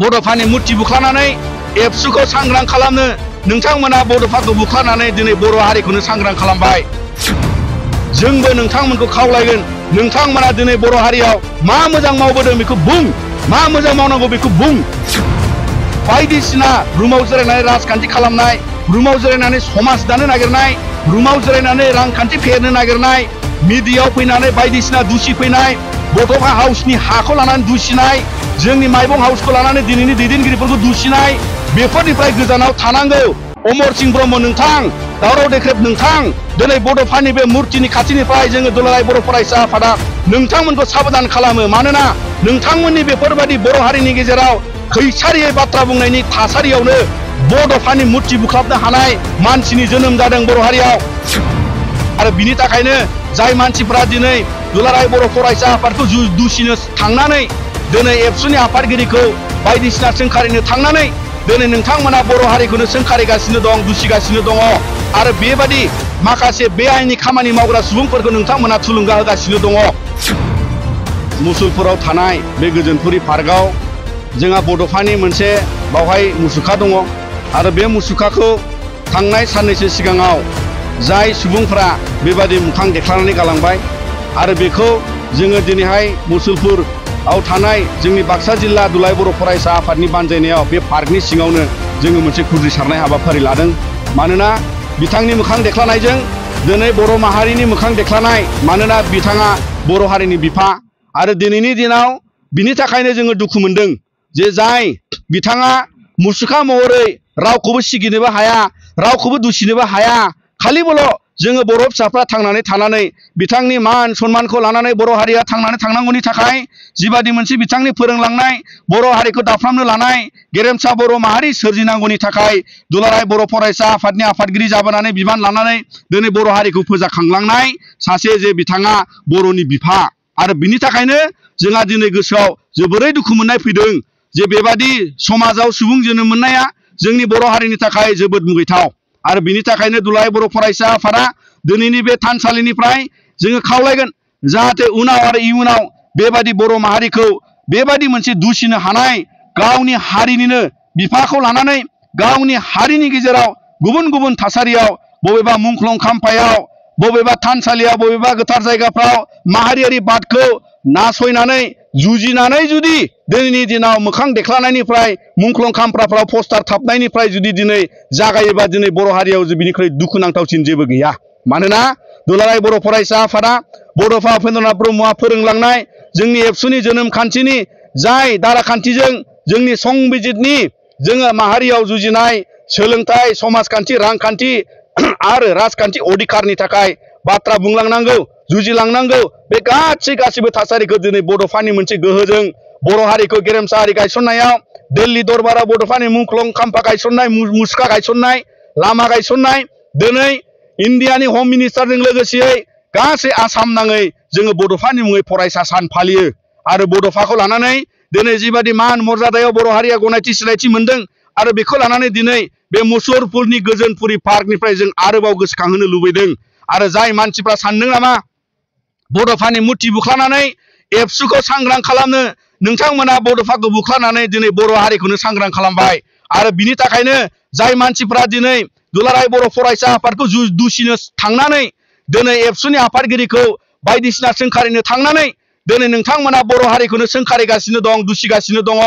बड'फानि मुर्ति बुख्लानानै एबसुखौ सांग्रां खालामनो नोंथांमोना बड'फाखौ बुख्लानानै दिनै बर' हारिखौनो सांग्रां खालामबाय। जोंबो नोंथांमोनखौ खावलायगोन, नोंथांमोना दिनै बर' हारियाव मा मोजां मावबोदों बेखौ बुं, मा मोजां मावनांगौ बेखौ बुं। बायदिसिना रुमाव जिरायनानै राजखान्थि खालामनाय, रुमाव जिरायनानै समाज दानो नागिरनाय, रुमाव जिरायनानै रांखान्थि फेहेरनो नागिरनाय, मिडियायाव फैनानै बायदिसिना दुसि फैनाय, बड'फा हाउसनि हाखौ लानानै दुसिनाय, जोंनि माइबं हाउसखौ लानानै दिनैनि दैदेनगिरिफोरखौ दुसिनाय, बेफोरनिफ्राय गोजानाव थानांगौ। अमर सिंह ब्रह्म नोंथां, दावराव देख्रेब नोंथां, दिनै बड'फानि बे मुर्तिनि खाथिनिफ्राय जोङो दुलाराय बर' फरायसा आफादा नोंथांमोनखौ साबधान खालामो। मानोना नोंथांमोननि बेफोरबायदि बर' हारिनि गेजेराव खैसारियै बाथ्रा बुंनायनि थासारियावनो बड'फानि मुर्ति बुख्लाबनो हानाय मानसिनि जोनोम जादों बर' हारियाव। आरो बिनि थाखायनो जाय मानसिफ्रा दिनै दुलाराय बर' फरायसा आफादखौ दुसिनो थांनानै दिनै एबसुनि आफादगिरिखौ बायदिसिना सोंखारिनो थांनानै दिनै नोंथांमोना बर' हारिखौनो सोंखारिगासिनो दं, दुसिगासिनो दङ। आरो बेबादि माखासे बेआइनि खामानि मावग्रा सुबुंफोरखौ नोंथांमोना थुलुंगा होगासिनो दङ। मुसलपुराव थानाय बे गोजोनपुरि पार्कआव जोंहा बड'फानि मोनसे बावहाय मुसुखा दङ। आरो बे मुसुखाखौ थांनाय साननैसो सिगाङाव जाय सुबुंफ्रा बेबादि मोखां देखायनानै गालांबाय, आरो बेखौ जोङो दिनैहाय मुसलपुराव थानाय जोंनि बाक्सा जिल्ला दुलाराय बर' फरायसा आफादनि बानजायनायाव बे पार्कनि सिङावनो जोङो मोनसे खुद्रिसारनाय हाबाफारि लादों। मानोना बिथांनि मोखां देख्लानायजों दिनै बर' माहारिनि मोखां देख्लानाय, मानोना बिथाङा बर' हारिनि बिफा। आरो दिनैनि दिनाव बिनि थाखायनो जोङो दुखु मोनदों जे जाय बिथाङा मुसुखा महरै रावखौबो सिगिनोबो हाया, रावखौबो दुसिनोबो हाया, खालिबोल' जोङो बर' फिसाफ्रा थांनानै थानानै बिथांनि मान सन्मानखौ लानानै बर' हारिया थांनानै थांनांगौनि थाखाय जिबादि मोनसे बिथांनि फोरोंलांनाय बर' हारिखौ दाफ्रामनो लानाय गेरेमसा बर' माहारि सोरजिनांगौनि थाखाय दुलाराय बर' फरायसा आफादनि आफादगिरि जाबोनानै बिबान लानानै दिनै बर' हारिखौ फोजाखांलांनाय सासे जे बिथाङा बर'नि बिफा। आरो बिनि थाखायनो जोंहा दिनै गोसोआव जोबोरै दुखु मोननाय फैदों जे बेबादि समाजाव सुबुं जोनोम मोननाया जोंनि बर' हारिनि थाखाय जोबोद मुगैथाव। आरो बिनि थाखायनो दुलाराय बर' फरायसा आफादा दिनैनि बे थानसालिनिफ्राय जोङो खावलायगोन जाहाथे उनाव आरो इयुनाव बेबादि बर' माहारिखौ बेबादि मोनसे दुसिनो हानाय गावनि हारिनिनो बिफाखौ लानानै गावनि हारिनि गेजेराव गुबुन गुबुन थासारियाव बबेबा मुंख्लं खाम्फायाव, बबेबा थानसालियाव, बबेबा गोथार जायगाफ्राव माहारियारि बादखौ नासयनानै जुजिनानै जुदि दिनैनि दिनाव मोखां देख्लानायनिफ्राय मुंख्लं खाम्फाफ्राव पस्टार थाबनायनिफ्राय जुदि दिनै जागायोबा दिनै बर' हारियाव बिनिख्रुइ दुखुनांथावसिन जेबो गैया। मानोना दुलाराय बर' फरायसा आफादा बड'फा उपेन्द्रनाथ ब्रह्मआ फोरोंलांनाय जोंनि एबसुनि जोनोम खान्थिनि जाय दाराखान्थिजों जोंनि संबिजितनि जोङो माहारियाव जुजिनाय सोलोंथाइ, समाजखान्थि, रांखान्थि आरो राजखान्थि अधिकारनि थाखाय बाथ्रा बुंलांनांगौ, जुजिलांनांगौ, बे गासैबो थासारिखौ दिनै बड'फानि मोनसे गोहोजों बर' हारिखौ गेरेमसा हारि गायसननायाव दिल्ली दरबाराव बड'फानि मुंख्लं खाम्फा गायसननाय, मुसुखा गायसननाय, लामा गायसननाय, दिनै इन्डियानि हम मिनिस्टारजों लोगोसेयै गासै आसाम नाङै जोङो बड'फानि मुङै फरायसा सान फालियो। आरो बड'फाखौ लानानै दिनै जिबादि मान मर्यादायाव बर' हारिया गनायथि सिनायथि मोनदों, आरो बेखौ लानानै दिनै बे मुसलपुरनि गोजोनपुरि पार्कनिफ्राय जों आरोबाव गोसोखांहोनो लुबैदों। आरो जाय मानसिफ्रा सानदों नामा बड'फानि मुर्ति बुख्लानानै एबसुखौ सांग्रां खालामनो नोंथांमोना बड'फाखौ बुख्लानानै दिनै बर' हारिखौनो सांग्रां खालामबाय। आरो बिनि थाखायनो जाय मानसिफ्रा दिनै दुलाराय बर' फरायसा आफादखौ दुसिनो थांनानै दिनै एबसुनि आफादगिरिखौ बायदिसिना सोंखारिनो थांनानै दिनै नोंथांमोना बर' हारिखौनो सोंखारिगासिनो दं, दुसिगासिनो दङ।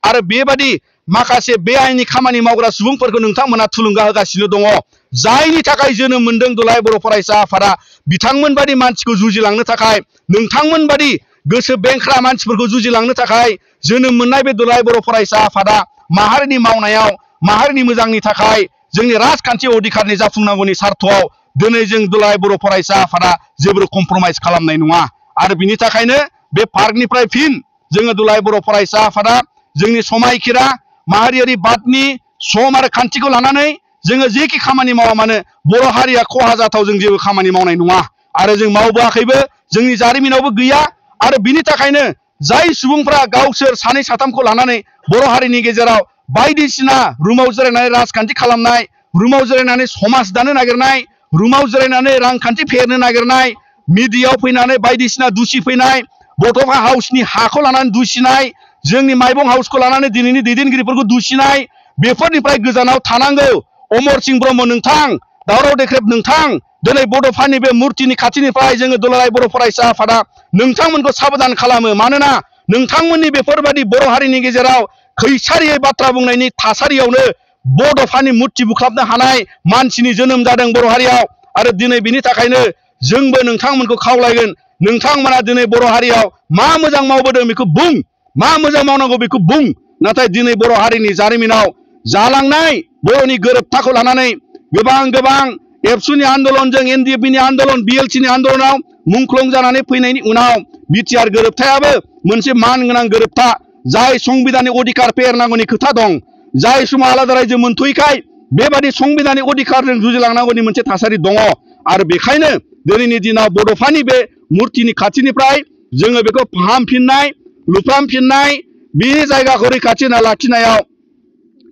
आरो बेबादि माखासे बेआइनि खामानि मावग्रा सुबुंफोरखौ नोंथांमोना थुलुंगा होगासिनो दङ। जायनि थाखाय जोनोम मोनदों दुलाराय बर' फरायसा आफादा बिथांमोन बादि मानसिखौ जुजिलांनो थाखाय, नोंथांमोन बादि गोसो बेंख्रा मानसिफोरखौ जुजिलांनो थाखाय जोनोम मोननाय बे दुलाराय बर' फरायसा आफादा माहारिनि मावनायाव, माहारिनि मोजांनि थाखाय, जोंनि राजखान्थि अधिकारनि जाफुंनांगौनि सार्थआव दिनै जों दुलाराय बर' फरायसा आफादा जेबो कमप्रमाइज खालामनाय नङा। आरो बिनि थाखायनो बे पार्कनिफ्राय फिन जोङो दुलाराय बर' फरायसा आफादा जोंनि समायखिरा माहारियारि बादनि सम आरो खान्थिखौ लानानै जोङो जेखि खामानि मावा मानो बर' हारिया खहा जाथाव जों जेबो खामानि मावनाय नङा। आरो जों मावबोआखैबो, जोंनि जारिमिनावबो गैया। आरो बिनि थाखायनो जाय सुबुंफ्रा गावसोर सानै साथामखौ लानानै बर' हारिनि गेजेराव बायदिसिना रुमाव जिरायनानै राजखान्थि खालामनाय, रुमाव जिरायनानै समाज दानो नागिरनाय, रुमाव जिरायनानै रांखान्थि फेहेरनो नागिरनाय, मिडियायाव फैनानै बायदिसिना दुसि फैनाय, बड'फा हाउसनि हाखौ लानानै दुसिनाय, जोंनि माइबं हाउसखौ लानानै दिनैनि दैदेनगिरिफोरखौ दुसिनाय बेफोरनिफ्राय गोजानाव थानांगौ। अमर सिंह ब्रह्म नोंथां, दावराव देख्रेब नोंथां, दिनै बड'फानि बे मुर्तिनि खाथिनिफ्राय जोङो दुलाराय बर' फरायसा आफादा नोंथांमोनखौ साबधान खालामो। मानोना नोंथांमोननि बेफोरबायदि बर' हारिनि गेजेराव खैसारियै बाथ्रा बुंनायनि थासारियावनो बड'फानि मुर्ति बुख्लाबनो हानाय मानसिनि जोनोम जादों बर' हारियाव। आरो दिनै बिनि थाखायनो जोंबो नोंथांमोनखौ खावलायगोन, नोंथांमोना दिनै बर' हारियाव मा मोजां मावबोदों बेखौ बुं, मा मोजां मावनांगौ बेखौ बुं। नाथाय दिनै बर' हारिनि जारिमिनाव जालांनाय बर'नि गोरोबथाखौ लानानै गोबां एबसुनि आन्दलनजों एनडिएफबिनि आन्दलन बिएलसिनि आन्दलनाव मुंख्लं जानानै फैनायनि उनाव बिटिआर गोरोबथायाबो मोनसे मानगोनां गोरोबथा, जाय संबिधाननि अधिकार फेहेरनांगौनि खोथा दं, जाय समाव आलादा रायजो मोनथ'यैखाय बेबादि संबिधाननि अधिकारजों जुजिलांनांगौनि मोनसे थासारि दङ। आरो बेखायनो दिनैनि दिनाव बड'फानि बे मुर्तिनि खाथिनिफ्राय जोङो बेखौ फाहामफिननाय, लुफ्रामफिननाय, बिनि जायगाखौ रैखाथि होना लाखिनायाव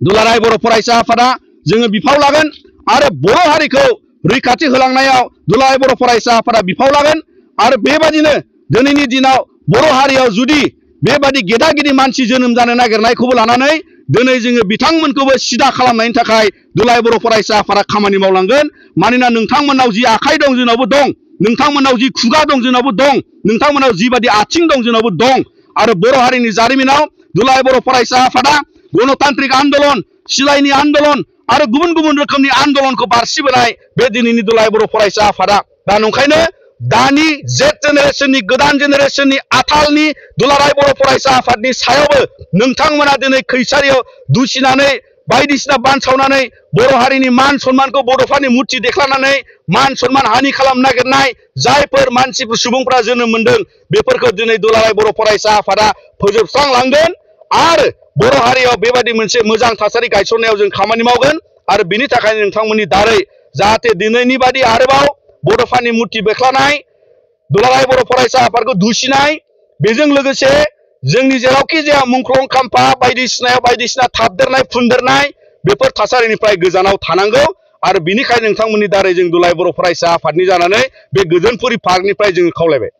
दुलाराय बर' फरायसा आफादा जोङो बिफाव लागोन। आरो बर' हारिखौ रैखाथि होलांनायाव दुलाराय बर' फरायसा आफादा बिफाव लागोन। आरो बेबादिनो दिनैनि दिनाव बर' हारियाव जुदि बेबादि गेदा गिदि मानसि जोनोम जानो नागिरनायखौबो लानानै दिनै जोङो बिथांमोनखौबो सिदा खालामनायनि थाखाय दुलाराय बर' फरायसा आफादा खामानि मावलांगोन। मानोना नोंथांमोननाव जि आखाइ दं जोंनावबो दं, नोंथांमोननाव जि खुगा दं जोंनावबो दं, नोंथांमोननाव जिबादि आथिं दं जोंनावबो दं। आरो बर' हारिनि जारिमिनाव दुलाराय बर' फरायसा आफादा गणतान्त्रिक आन्दलन, सिलाइनि आन्दलन आरो गुबुन रोखोमनि आन्दलनखौ बारसिबोनाय बे दिनैनि दुलाराय बर' फरायसा आफादा। दा नंखायनो दानि जेट जेनेरेसननि, गोदान जेनेरेसननि आथालनि दुलाराय बर' फरायसा आफादनि सायावबो नोंथांमोना दिनै खैसारियाव दुसिनानै बायदिसिना बानसावनानै बर' हारिनि मान सन्मानखौ बड'फानि मुर्ति देख्लानानै मान सन्मान हानि खालामनो नागिरनाय जायफोर मानसिफोर सुबुंफ्रा जोनोम मोनदों, बेफोरखौ दिनै दुलाराय बर' फरायसा आफादा फोजोबस्रांलांगोन। आरो बर' हारियाव बेबादि मोनसे मोजां थासारि गायसननायाव जों खामानि मावगोन। आरो बिनि थाखायनो नोंथांमोननि दारै जाहाथे दिनैनि बादि आरोबाव बड'फानि मुर्ति बेख्लानाय, दुलाराय बर' फरायसा आफादखौ दुसिनाय, बेजों लोगोसे जोंनि जेरावखि जाया मुंख्लं खाम्फा बायदिसिनायाव बायदिसिना थाबदेरनाय फुनदेरनाय बेफोर थासारिनिफ्राय गोजानाव थानांगौ। आरो बिनिखायनो नोंथांमोननि दारै जों दुलाराय बर' फरायसा आफादनि जानानै बे गोजोनपुरि पार्कनिफ्राय जोङो खावलायबाय।